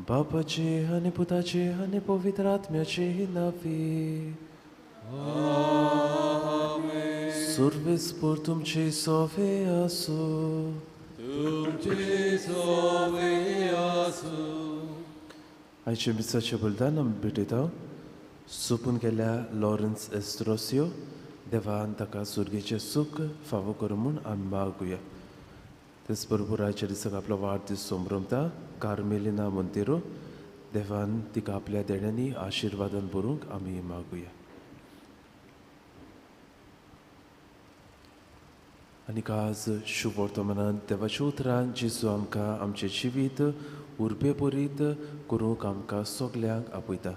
बापाचे आनी पुताचे आनी पवित्र आत्म्याचे नांवी. आमेन. सुर्वेस्पर तुमचे सोवे आसूं. तुमचे सोवे आसूं. आयचे मिसाचे बलिदान आमी भेटयता सोंपून गेल्या लॉरन्स एस्ट्रोसियो देवान ताका सुर्गेचें सूख फावो करूं म्हूण आमी मागुया. तेच बरोबर आयच्या दिसाक आपलो वाडदीस संभ्रमता कार्मेलिना मोंतेरो देवान तिका आपल्या देण्यांनी आशिर्वादान भरूंक आमी मागुया. आनी आज शुभवर्तमानान देवाच्या उतरान जेजू आमकां आमचें जिवीत उर्बेभरीत करूंक आमकां सगल्यांक आपयता.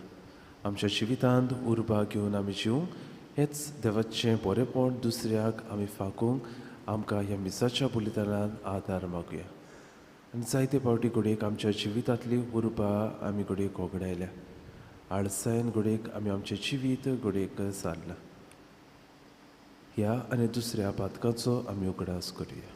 आमच्या जिवितांत उर्बा घेवन आमी जिवंक हेंच देवाचें बरेंपण दुसऱ्याक आमी फाकूंक आमकां ह्या मिसाच्या बलिदानान आदार मागुया. आनी जायते फावटी घडयेक आमच्या जिवितांतली उर्बा आमी घडयेक होगडायल्या, आळसायन घडयेक आमी आमचें जिवीत घडयेक सारलां. ह्या आनी दुसऱ्या पातकाचो आमी उगडास करुया.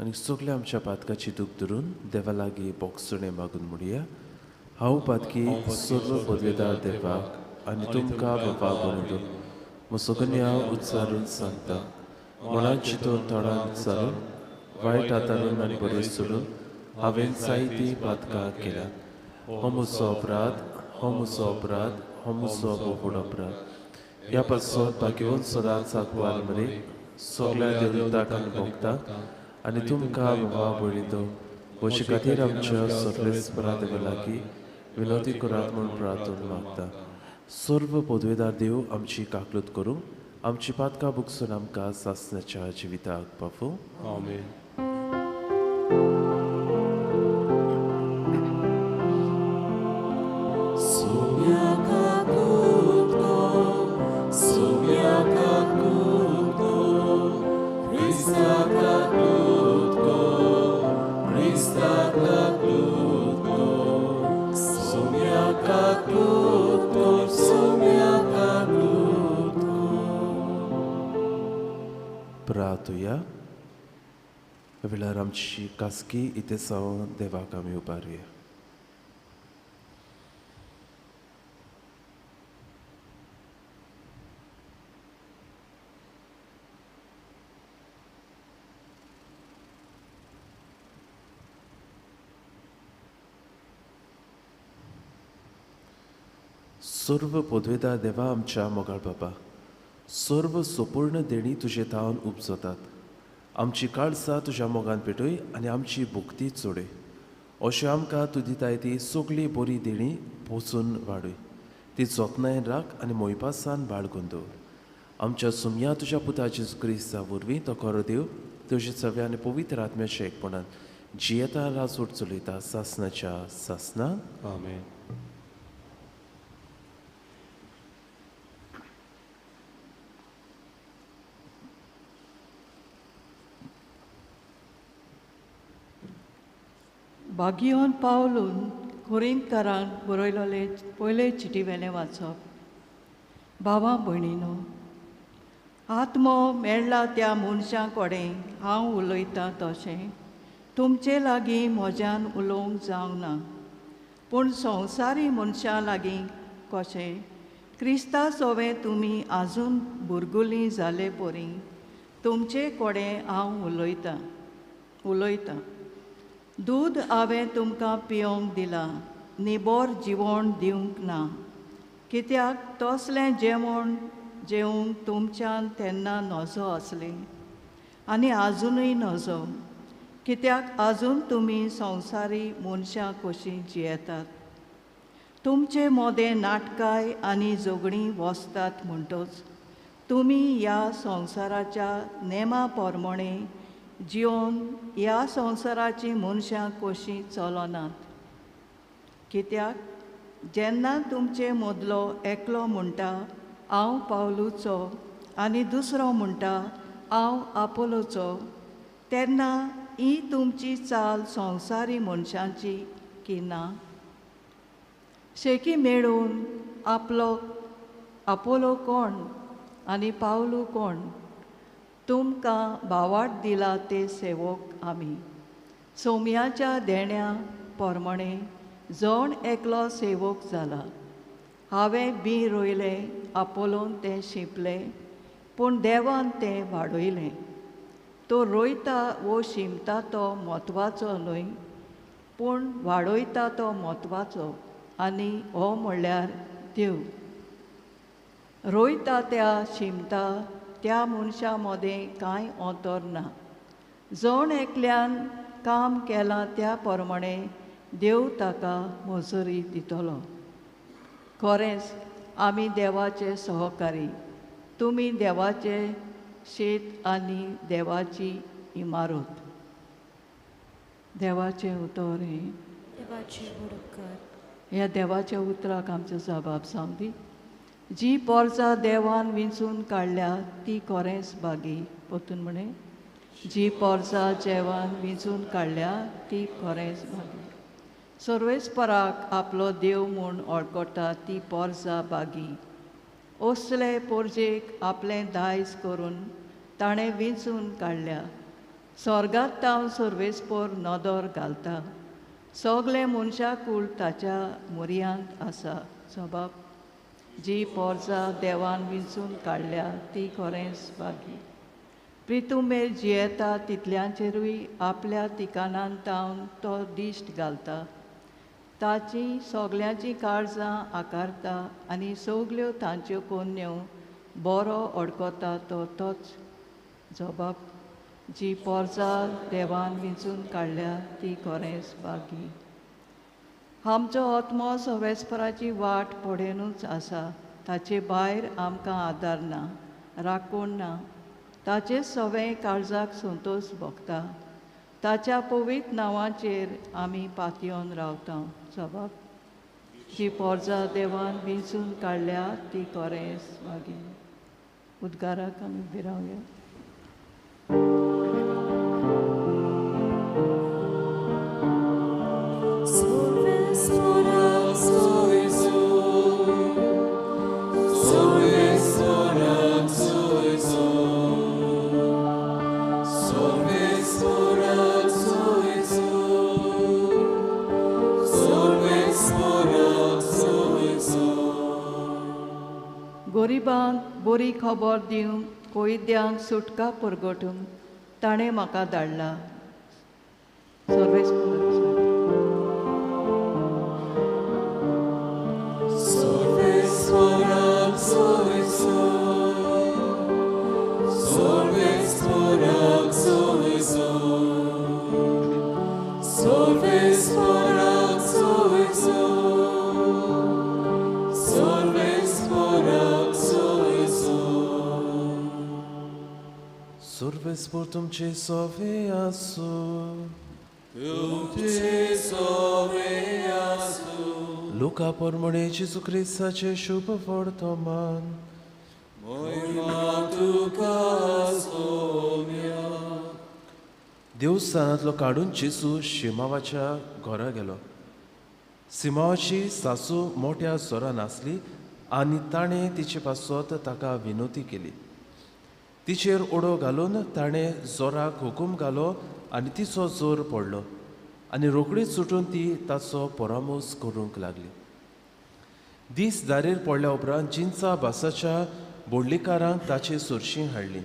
आनी सगल्या आमच्या पातकाची दूख धरून देवा लागीं बोगसणें मागून म्हणया. हांव पातकी सर्व पदवेदार देवाक आनी तुमकां बाबा म्हणून म्हजो उच्चारून सांगता, मनान चिंतून तोंडान उच्चारून वायट हाताळून आनी बरें सोडून हांवें जायतीं पातकां केल्यात. हो म्हजो अपराध, हो म्हजो अपराध, हो म्हजो व्हड अपराध. ह्या पासत भाग्यवंत सदांच आंकवार मरे सगल्या देवताक आनी भोगताक आनी तुमकां बाबा बळितो म्हजे खातीर आमच्या सगळे देवा लागीं विनवती करात म्हूण प्रार्थना मागता. सर्व पदवेदार देव आमची काकलूत करूंक आमची पातकां बुगसून आमकां सासणाच्या जिविताक पावोवं. आमेन. प्रार्थुया. वेळार आमची खासगी इतेसांव देवाक आमी उबारुया. सर्व पदवेदार देवा आमच्या मोगाळ बाबा, सर्व सोपूर्ण देणी तुजे थावन उपजतात. आमची काळसां तुज्या मोगान पेटय आनी आमची भुक्ती चडय. अशें आमकां तूं दिताय ती सगळी बरी देणी पोसून वाडय. ती जतनायेन राख आनी मोयपासान बाळगून दवर. आमच्या सुमया तुज्या पुता जेजू क्रिस्ता वरवीं तो खरो देव तुजे सव्या आनी पवित्र आत्म्याच्या एकपणान जियेता राजवट चलयता सासनाच्या सासना. आमेन. बागियोन पावलून कोरिंतकारांक बरयलोले पयले चिटी वेलें वाचप. भावा भयणीनो, आत्मो मेळ्ळा त्या मनशां कडेन हांव उलयतां तशें तुमचे लागीं म्हज्यान उलोवंक जावंक ना, पूण संवसारी मनशां लागीं कशें क्रिस्ता सोवें तुमी आजून भुरगुलीं जाले परी तुमचे कडेन हांव उलयतां उलयतां. दूद हांवें तुमकां पिवंक दिलां, निबोर जिवण दिवंक ना, कित्याक तसलें जेवण जेवंक तुमच्यान तेन्ना नजो आसलें. आनी आजुनूय नजो, कित्याक आजून तुमी संवसारी मनशां कशीं जियेतात. तुमचे मोदें नाटकाय आनी झगडीं वसतात म्हणटच तुमी ह्या संवसाराच्या नेमा प्रमाणे जिवन ह्या संवसाराचीं मनशां कशीं चलनात. कित्याक जेन्ना तुमचे मदलो एकलो म्हणटा हांव पावलूचो आनी दुसरो म्हणटा हांव आपोलोचो, तेन्ना ही तुमची चाल संवसारी मनशांची की ना? शेकी मेळून आपलो आपोलो कोण आनी पावलू कोण? तुमकां भावाट दिला ते सेवक आमी. सोम्याच्या देण्या प्रमाणे जण एकलो सेवक जाला. हांवें बी रोयलें, आपोलोन तें शिंपलें, पूण देवान तें वाडयलें. तो रोयता वो शिंपता तो म्हत्वाचो न्हय, पूण वाडयता तो म्हत्वाचो, आनी हो म्हणल्यार देव. रोयता त्या शिंपता त्या मनशां मदें कांय अंतर ना. जण एकल्यान काम केलां त्या प्रमाणे देव ताका मजुरी दितलो. खरेंच आमी देवाचे सहकारी, तुमी देवाचे शेत आनी देवाची इमारत. देवाचें उतर हें. ह्या देवाच्या उतराक आमचो जबाब जावं दी. जी पोरसां देवान विंचून काडल्या ती खरेंच बागी. परतून म्हणे, जी पोरसां देवान विंचून काडल्या ती खरेंच बागी. सर्वेस्पराक आपलो देव म्हूण वळखता ती पोरसां बागी. असले पोरजेक आपलें दायज करून ताणें विंचून काडल्या. स्वर्गांत तावन सर्वेस्पर नदर घालता. सगलें मनशाकूळ ताच्या मुरयांत आसा. सबाब, जी पोरसां देवान विंचून काडल्या ती खरेंच बागी. प्रितुमेर जियेता तितल्यांचेरूय आपल्या ठिकाणान तावन तो दिश्ट घालता. ताची सगल्यांचीं काळजां आकारता आनी सगल्यो तांच्यो कोन्यो बरो अडकता तो तोच. जबाब, जी पोरसां देवान विंचून काडल्या ती खरेंच बागी. आमचो आत्मो सर्वेस्पराची वाट पळोवनूच आसा. ताचे भायर आमकां आदार ना, राखण ना. ताचे सवें काळजाक संतोश भोगता. ताच्या पवित्र नांवाचेर आमी पातयेवन रावता. जबाब, जी पोरसां देवान विंचून काडल्या ती खरेंच बागी. उद्गाराक आमी विरावया. गरिबांक बरी खबर दिवंक, कोयद्यांक सुटका परगटूंक ताणें म्हाका धाडला. सर्वेस्पर तुमचे सवे आसूं. तुमचे सवे आसूं. लुका प्रमाणे जेजू क्रिस्ताचें शुभ वर्तमान. महिमा तुका सोम्या. देवस्थानांतलो काडून जेजू शिमावाच्या घरा गेलो. सिमावाची सासू मोठ्या जोरान आसली आनी ताणें तिचे पासत ताका विनवती केली. तिचेर उडो घालून ताणें जोराक हुकूम घालो आनी तिचो जोर पडलो आनी रोखडीच सुटून ती ताचो परामोस करूंक लागली. दीस दारेर पडल्या उपरांत जिन्सा भासाच्या बोडलीकारांक ताचे सुरशी हाडली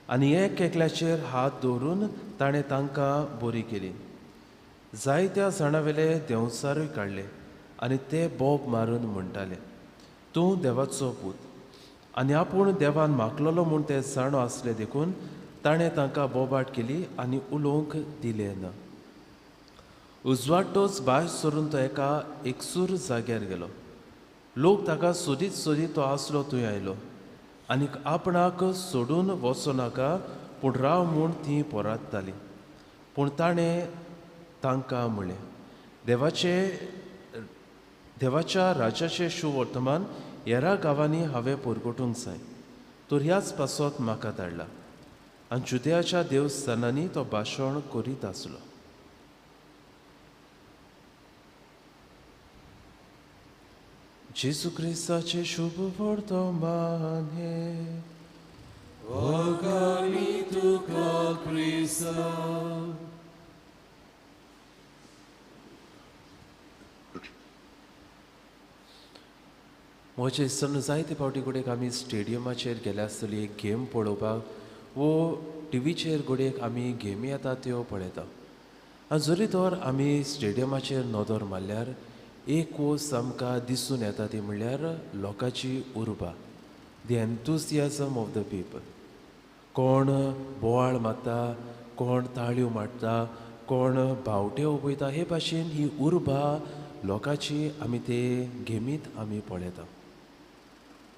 आनी एक एकल्याचेर हात दवरून ताणें तांकां बरी केली. जायत्या जाणां वेले देंवचारूय काडले आनी ते बोब मारून म्हणटाले, तूं देवाचो पूत. आनी आपूण देवान मागलेलो म्हूण ते जाणो आसले देखून ताणें तांकां बोबाट केली आनी उलोवंक दिलें ना. उजवाडटोच भायर सरून तो एका एकसूर जाग्यार गेलो. लोक ताका सोदीत सोदीत तो आसलो थंय आयलो आनी आपणाक सोडून वचो नाका पूण राव म्हूण तीं पोरादतालीं. पूण ताणें तांकां म्हणलें, देवाच्या राज्याचें शुवर्तमान हेरा गांवांनी हांवें परगटूंक जाय, तर ह्याच पासत म्हाका धाडला. आनी जुदयाच्या देवस्थानांनी तो भाशण करीत आसलो. जेजू क्रिस्ताचें शुभ वर्तमान हें. वखाणी तुका क्रिस्ता. म्हजे इश्टांनो, जायते फावटी घडयेक आमी स्टेडियमाचेर गेल्या आसतली एक गेम पळोवपाक वो टिवीचेर घडयेक आमी गेमी येता त्यो पळयता. आनी जरी तर आमी स्टेडियमाचेर नदर मारल्यार एक वस्त आमकां दिसून येता ती म्हणल्यार लोकांची उर्बा, the enthusiasm of the people. कोण बोवाळ मारता, कोण ताळयो मारता, कोण बावटे उबयता, हे भाशेन ही उर्बा लोकांची आमी ते गेमींत आमी पळयता.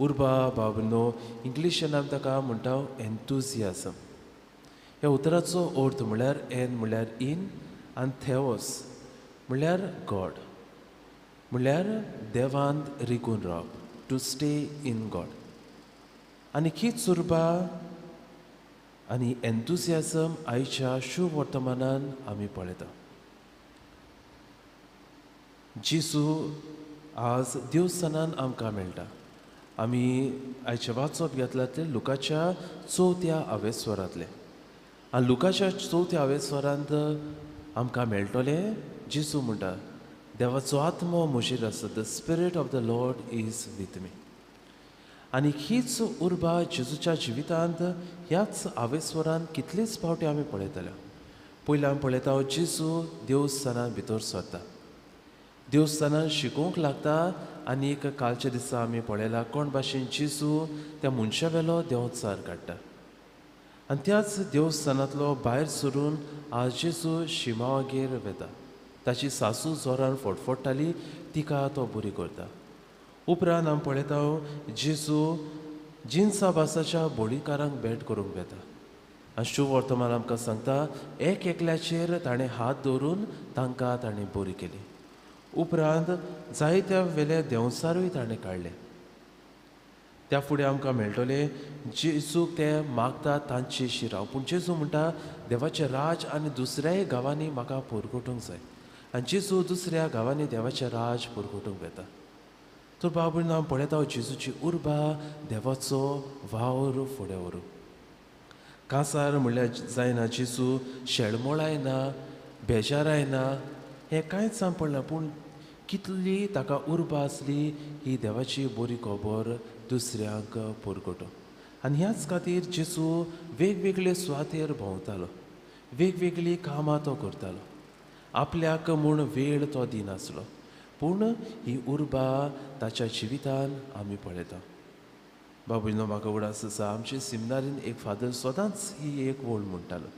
उर्बा बाबनो इंग्लिशान आमी ताका म्हणटा एन्थुजियाजम. ह्या उतराचो अर्थ म्हणल्यार एन म्हणल्यार इन आनी थेओस म्हणल्यार गॉड, म्हणल्यार देवांत रिगून रावप, टू स्टे इन गॉड. आनी हीच उर्बा आनी एन्थुजियाजम आयच्या शुभ वर्तमानान आमी पळयता. जेजू आज देवस्थानान आमकां मेळटा. आमी आयचें वाचप घेतलां तें लुकाच्या चवथ्या आवेस्वरांतलें. आनी लुकाच्या चवथ्या आवेस्वरांत आमकां मेळटलें जेजू म्हणटा, देवाचो आत्मो म्हजेर आसा, the spirit of the Lord is with me. आनी हीच उर्बा जेजूच्या जिवितांत ह्याच आवेस्वरान कितलेच फावटी आमी पळयतले. पयलीं आमी पळयता जेजू देवस्थानांत भितर सरता, देवस्थानान शिकोवंक लागता. आनी एक कालच्या दिसा आमी पळयला कोण भाशेन जेजू त्या मनशा वेलो देंवचार काडटा. आनी त्याच देवस्थानांतलो भायर सरून आज जेजू शिमावागेर वेता. ताची सासू जोरान फटफडटाली, तिका तो बरी करता. उपरांत आमी पळयता जेजू जिन्सा भासाच्या बोडीकारांक भेट करूंक वेता. आनी शुभ वर्तमान आमकां सांगता एक एकल्याचेर ताणें हात दवरून तांकां ताणें बरी केली. उपरांत जायत्या वेले देंवचारूय ताणें काडले. त्या फुडें आमकां मेळटलें जेजूक ते मागता तांची शिराव. पूण जेजू म्हणटा देवाचें राज आनी दुसऱ्याय गांवांनी म्हाका परगटूंक जाय. आनी जेजू दुसऱ्या गांवांनी देवाचें राज परगटूंक वेता. तर बाबून हांव पळयता जेजूची उर्बा देवाचो वावर फुडें व्हरूं. कांसार म्हणल्यार जायना, जेजू शेळमोळाय ना, बेजाराय ना, हें कांयच आम पडना. पूण कितली ताका उर्बा आसली ही देवाची बरी खबर दुसऱ्यांक परगटो. आनी ह्याच खातीर जेजू वेगवेगळे सुवातेर भोंवतालो, वेगवेगळीं कामां तो करतालो. आपल्याक म्हूण वेळ तो दिनासलो, पूण ही उर्बा ताच्या जिवितान आमी पळयता. बाबूनो, म्हाका उगडास आसा आमचे सिमनारीन एक फादर सदांच ही एक वळ म्हणटालो,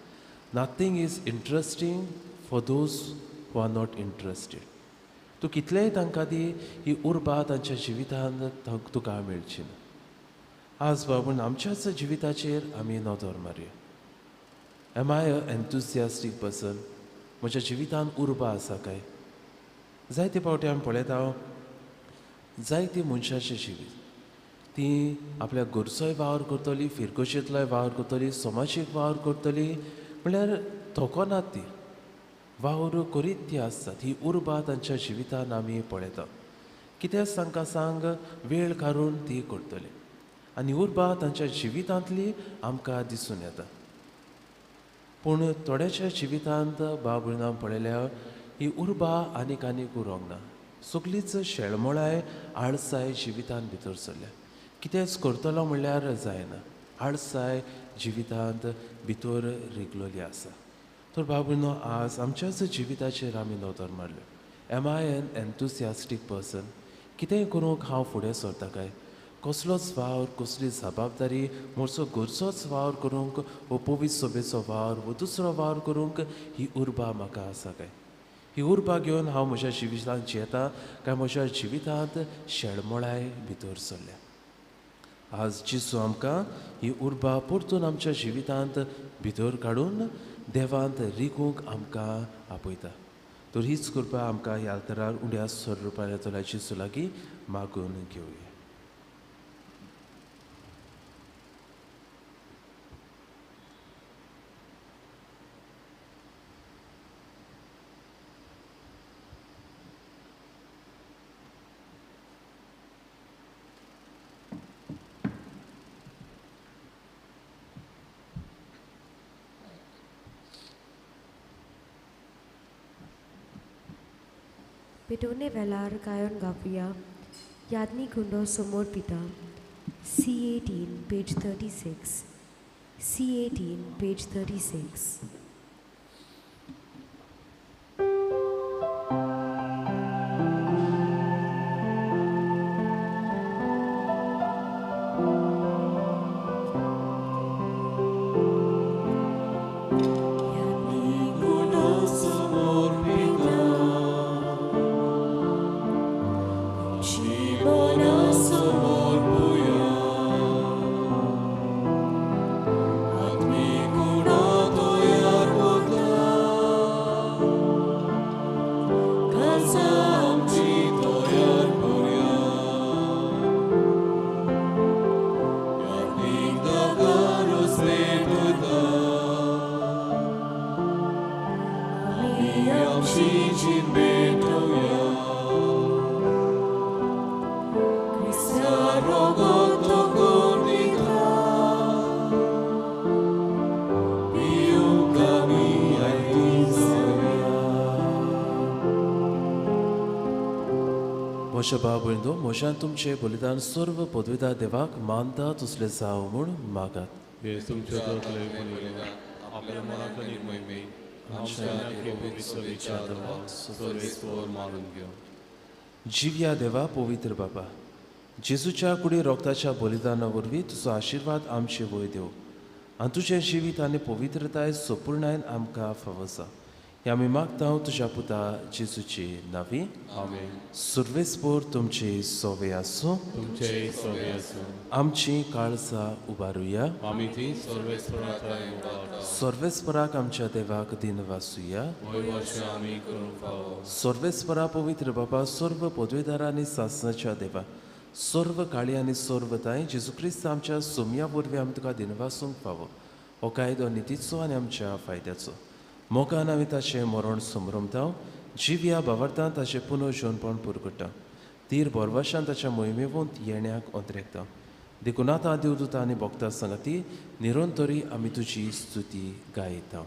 nothing is interesting for those who are not interested. तूं कितलेंय तांकां दी, ही उर्बा तांच्या जिवितान तुका मेळची ना. आज बाबून आमच्याच जिविताचेर आमी नदर मारया. Am I a enthusiastic person? म्हज्या जिवितान उर्बा आसा काय? जायते फावटी आमी पळयता जायती मनशाचें जिवीत, ती आपल्या घरचोय वावर करतली, फिरगोशेंतलोय वावर करतली, समाजीक वावर करतली, म्हणल्यार थकनात ती, वावर करीत ती आसतात. ही उर्बा तांच्या जिवितान आमी पळयता. कितेंच तांकां सांग वेळ काडून ती करतली आनी उर्बा तांच्या जिवितांतली आमकां दिसून येता. पूण थोड्याच्या जिवितांत बाबुळनाम पळयल्यार ही उर्बा आनीक आनीक उरोंक ना. सगळीच शेळमोळाय आळसाय जिवितांत भितर सरल्या. कितेंच करतलो म्हणल्यार जायना, आळसाय जिवितांत भितर रिगलोली आसा. तर बाबूनो, आज आमच्याच जिविताचेर आमी नदर मारल्यो. Am I an enthusiastic person? कितेंय करूंक हांव फुडें सरता काय? कसलोच वावर, कसली जबाबदारी, मोरचो घरचोच वावर करूंक वो पवित्र सभेचो वावर वो दुसरो वावर करूंक ही उर्बा म्हाका आसा काय? ही उर्बा घेवन हांव म्हज्या जिवितांत जियेता काय म्हज्या जिवितांत शेळमोळाय भितर सरल्या? आज जेजू आमकां ही उर्बा परतून आमच्या जिवितांत भितर काडून देवांत रिगूंक आमकां आपयता. तर हीच कृपा आमकां ह्या आल्तरार उण्या स्वरुपार येतल्या जेजू लागीं मागून घेवया. पेटोने वेलार गायन गावया यादनी गुंडो समोर पिता. C18 page 36. C18 page 36. म्हज्या भाव भयणींनो, म्हज्यान तुमचें बलिदान सर्व पदवीदार देवाक मानता तसलें जावं म्हूण मागात. जिव्या देवा, पवित्र बाबा, जेजूच्या कुडी रोगताच्या बलिदाना वरवीं तुजो आशिर्वाद आमचे वयर देव आनी तुजें जिवीत आनी पवित्रताय सोपूर्णायन आमकां फावो आसा. ह्या आमी मागता तुज्या पुता जेजूची नावी. आमेन. सुर्वेस्पोर तुमची सोवे आसूं. तुमचेय सोवे आसूं. आमची काळजां उबारुया. आमी ती सर्वेस्पराक उबारता. सर्वेस्पराक आमच्या देवाक दिन वासुया. वयवर्षा आमी करूंक फावो. सर्वेस्परा पवित्र बाबा, सर्व पदवेदार आनी सासनाच्या देवा, सर्व काळी आनी सर्वताय जेजू क्रिस्त आमच्या सोम्या वरवीं आमी तुका दिन वासूंक फावो. हो कायदो नितीचो आनी आमच्या फायद्याचो. मोगान आमी ताचें मरण समरमता, जिव्या भावार्थान ताचें पुनर्जीवनपण पुरगटा, तीर बोरवाशान ताच्या मोहिमेवंत येण्याक अंतरेकता. देखून आतां देवदूता आनी भक्ता सांगाती निरंतरी आमी तुजी स्तुती गायता.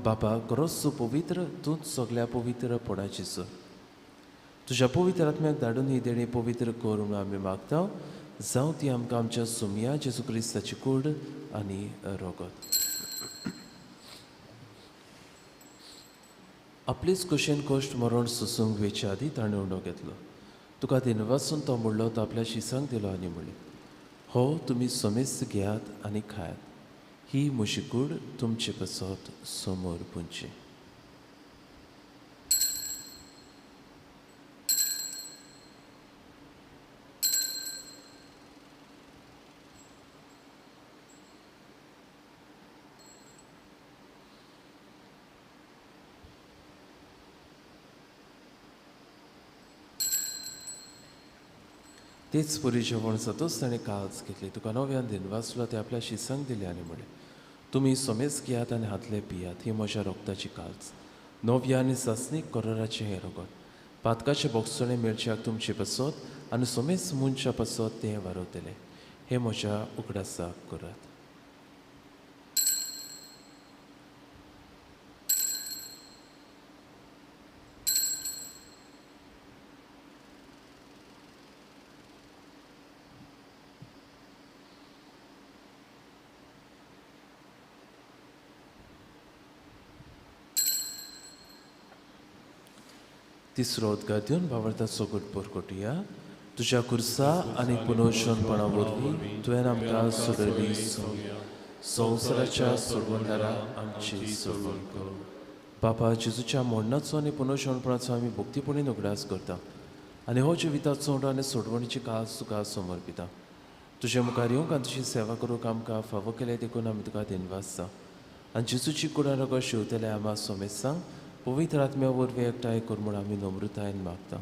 बाबा, गरज पवित्र तूंच सगळ्या पवित्रपणाची सर. तुज्या पवित्र आत्म्याक धाडून ही देणी पवित्र कर म्हणून आमी मागता. जावं ती आमकां आमच्या सोमया जेजू क्रिस्ताची कूड आनी रोगत. आपलीच कुशेन कश्ट मरण सोसूंक वेचे आदी ताणें उंडो घेतलो. तुका दिनवासून तो म्हणलो, तो आपल्या शिसांक दिलो आनी म्हणलें, हो तुमी समेस्त घेयात आनी खायात, ही म्हजी कूड तुमचे पासत समोर पुंची. तेच परी जेवण जातच ताणें काल्स घेतली, तुका नव्यान दिनवासलो, ते आपल्या शिसांक दिले आनी म्हणलें, तुमी समेज घेयात आनी हातले पियात, ही म्हज्या रोगताची काल्स, नव्या आनी सासणीक कराराचें हें रगत, पातकाचें बोगसणें मेळच्याक तुमचे पासत आनी समेज मनशा पासत तें वारवतलें, हें म्हज्या उगडासाक करात. तिसरो उदकार दिवन भावार्थाचो गट परकोटया. तुज्या खुर्सा आनी पुनर्शनपणा वरवीं तुवें आमकां सोडयली, संवसाराच्या सोडवणदारा आमची सोडवण कर. बापा, जेजूच्या मरणाचो आनी पुनर्शनपणाचो आमी भक्तीपणी उगडास करता आनी हो जिविताचो आनी सोडवणीची कास तुका समर्पिता. तुज्या मुखार येवंक आनी तुजी सेवा करूंक आमकां फावो केलें देखून आमी तुका दिनवासता आनी जेजूची कुडां रगत शिंवतले आमा सोमेसांक पवित्र आत्म्या वरवीं एकठांय कर म्हूण आमी नम्रतायेन मागता.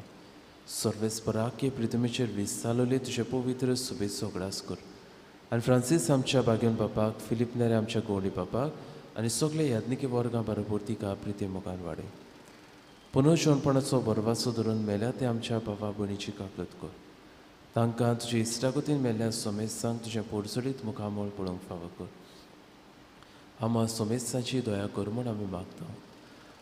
सर्वेस्पराके प्रितमेचेर वीज चालवली तुजे पवित्र सुबेचो उगडास कर आनी फ्रांसीस आमच्या बागेवन बापाक, फिलीप नेरे आमच्या गवंडी बापाक आनी सगळे याज्ञिकी वर्गां बरोबर तिका प्रिती मुखार वाडय. पुनर्जनपणाचो बरवासो धरून मेल्या ते आमच्या बाबा भयणीची काकलत कर. तांकां तुजे इश्टागतीन मेल्ल्या सोमेस्तांक तुजें पोरसडीत मुखामळ पळोवंक फावो कर. आमा सोमेस्तांची दया कर म्हूण आमी मागता.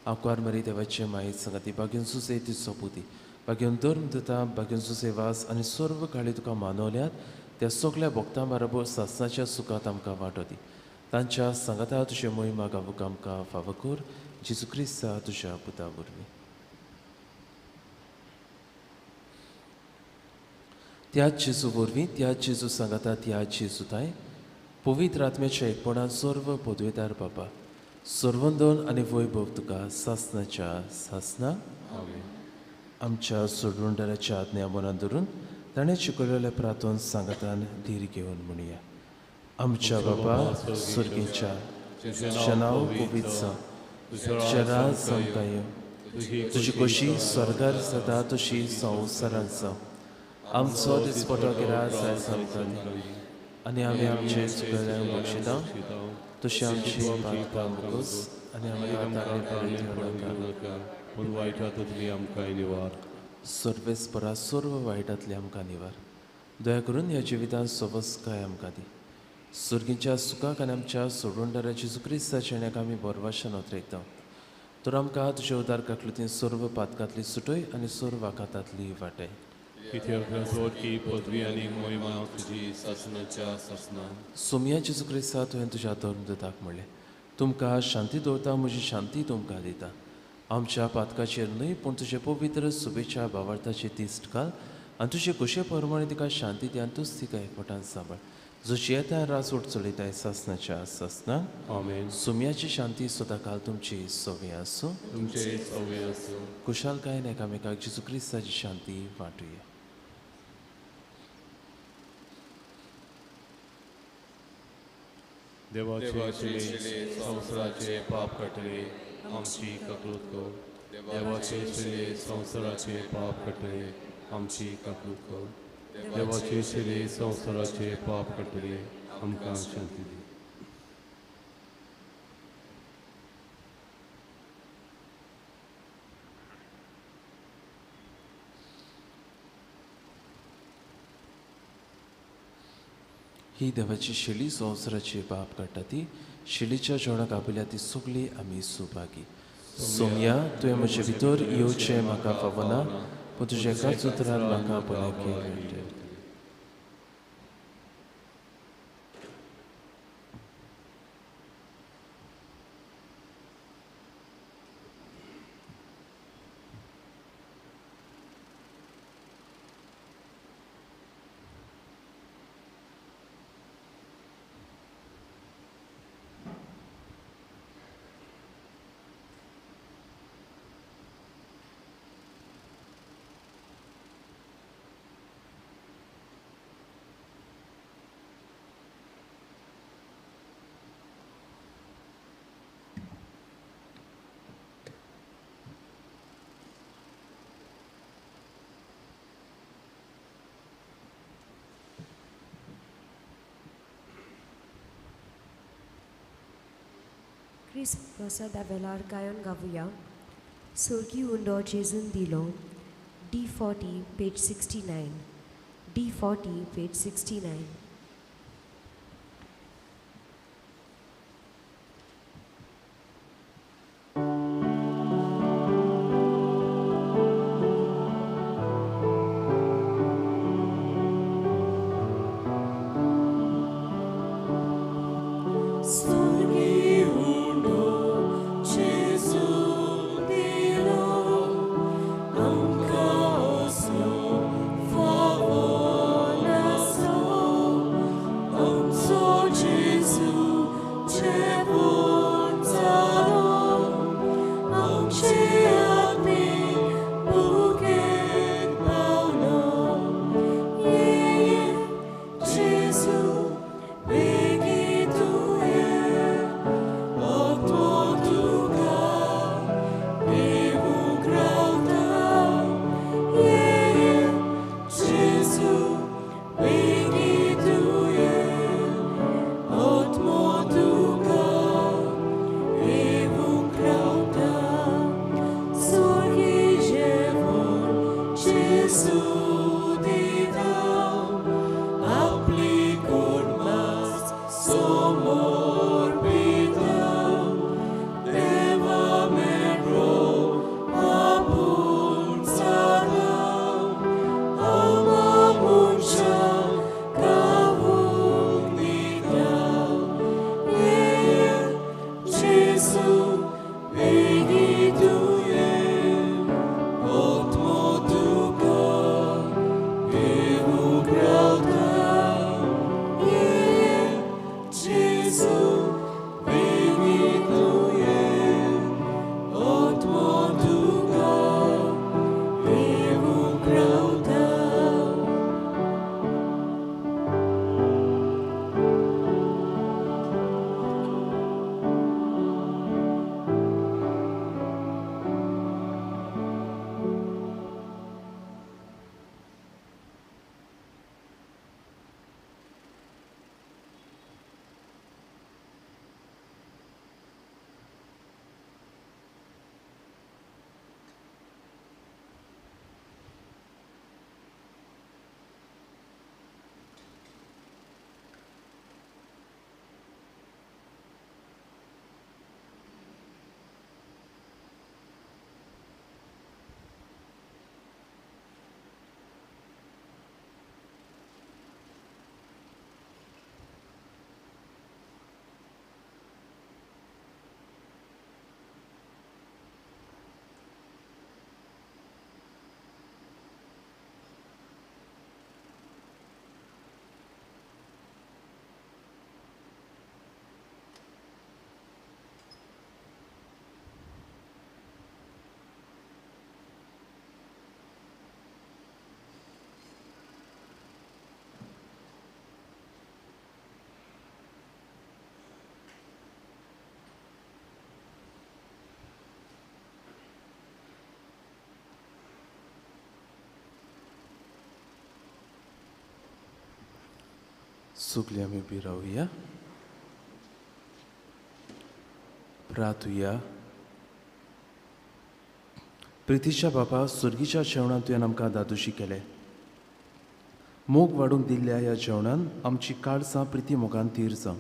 आंकवार मरी देवाचे मायेत सांगाती बागेवन सुसे तिचो पुती बागेवन धर्म दिता बागेवन सुसे वास आनी सर्व काळी तुका मानवल्यात त्या सगल्या भक्तां बरोबर सासनाच्या सुखांत आमकां वांटो दी. तांच्या सांगाता तुजें मोहिमा गावूंक आमकां फावो कर. जेजू क्रिस्ता तुज्या पुता वरवीं. त्याच जेजू वरवीं, त्याच जेजू सांगाता, त्याच जेजू ताय पवित्र आत्म्याच्या एकपणान सर्व पदवेदार बाबा सर्वंदन आनी वैभव तुका सासनाच्या सासना. आमच्या सोडवणदाराच्या आज्ञा मनान धरून ताणें शिकयलेल्या प्रार्थन सांगातान धीर घेवन म्हणया. आमच्या बाबा सुर्गेच्या, तुजें नांव पवित्र जावं, तुजें राज आमकां येवं, तुजी खोशी स्वर्गार जाता तशी संवसारांत जावं. आमचो दिसपटो गिरास आयज आमकां दी आनी आमी आमचे चुकल्यांक बक्षिता तशी आमची पातकां मुकोस आनी आमकां ताणे पडून दिवं नाका, पूण वायटांतली आमकां निवार. सर्वेस्परा सर्व वायटांतली आमकां निवार. दया करून ह्या जिवितांत सवस्काय आमकां दी. सुर्गीच्या सुखाक आनी आमच्या सोडवणदारा जेजू क्रिस्ताच्या येण्याक आमी बरवाशान ओतरयता. तर आमकां तुज्या उदार काकलुतीन सर्व पातकांतली सुटय आनी सर्व आघातांतली वाटय. कित्याक पदवी आनी मोहिमा तुजी सासनाच्या सासना. सोमया जेजू क्रिस्ता, तुवें तुज्या धर्मदूताक म्हणलें, तुमकां शांती दवरता, म्हजी शांती तुमकां दिता. आमच्या पातकाचेर न्हय पूण तुजे पवित्र सुबेच्या भावार्थाची तिश्ट घाल आनी तुजे खोशे प्रमाणे तिका शांती दी आनी तूच तिका एकवटान सांबाळ, जो जियेता राजवट चलयताय सासनाच्या सासना. आमेन. सुम्याची शांती सदांकाल तुमची सवे आसूं. तुमचे सवे आसूं. खुशालकायेन एकामेकाक जेजू क्रिस्ताची शांती वांटुया. देवाचे शिले संवसाराचे पाप काडटले आमची काकलूत कर. देवाचे शिले संवसाराचे पाप काडटले आमची काकलूत कर. देवाचे शिले संवसाराचे पाप काडटले आमकां शांती दी. ही देवाची शेली संवसाराची पाप काडटा ती शेलीच्या जेवणाक आपल्या ती सगळी आमी सुभागी. सोमया, तुवें म्हजे भितर येवचें म्हाका फावना, पूण तुज्या एकाच उतरान म्हाका भलायकी मेळटली. क्रिस्त प्रसादा वेलार गायन गावया सोर्गी उंडो जेजून दिलो D40 page 69 D40 page 69. सगळीं आमी उबी रावया, प्रार्थुया. प्रितीच्या बापा, सुर्गीच्या जेवणान तुवें आमकां दादोशी केलें. मोग वाडूंक दिल्ल्या ह्या जेवणान आमची काळजां प्रिती मोगान their जावं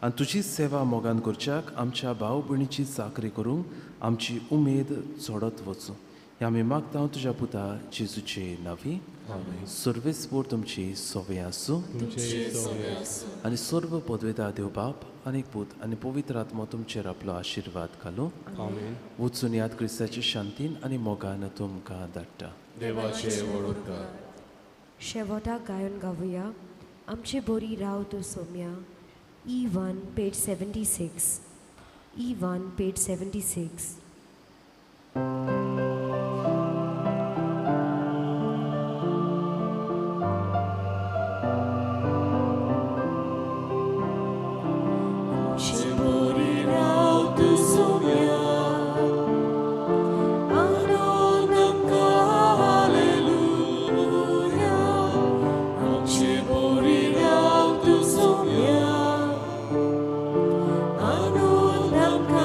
आनी तुजी सेवा मोगान करच्याक आमच्या भाव भयणीची चाकरी करूंक आमची उमेद चडत वचूं. हें आमी मागता तुज्या पुता जेजूचे नांवी. सर्वेस्पोर तुमची सोवे आसूं आनी सर्व पदवेता देव बाप आनी पूत आनी पवित्र आत्मो तुमचेर आपलो आशिर्वाद घालूं. वचून याद क्रिस्ताचे शांतीन आनी मोगान तुमकां धाडटा. शेवटाक गायन गावया आमचे बोरी राव तूं Saumya. E1 page 76 E1 page 76. Anunam.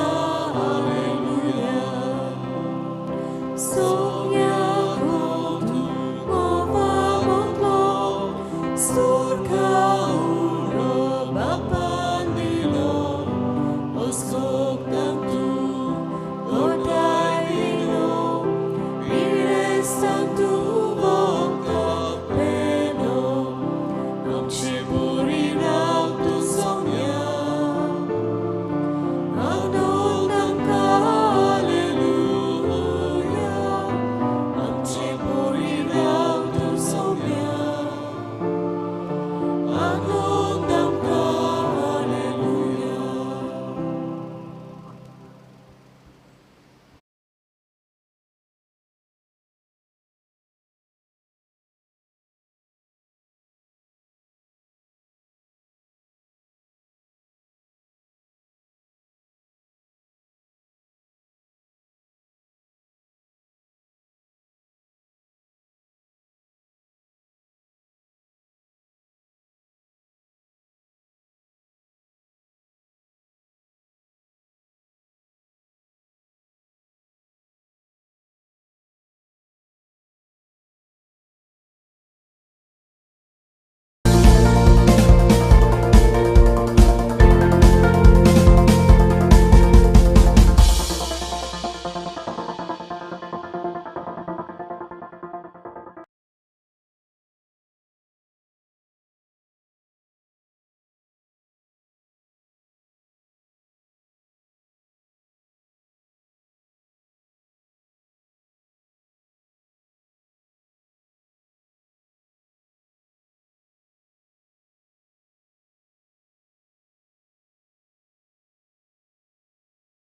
भोगता.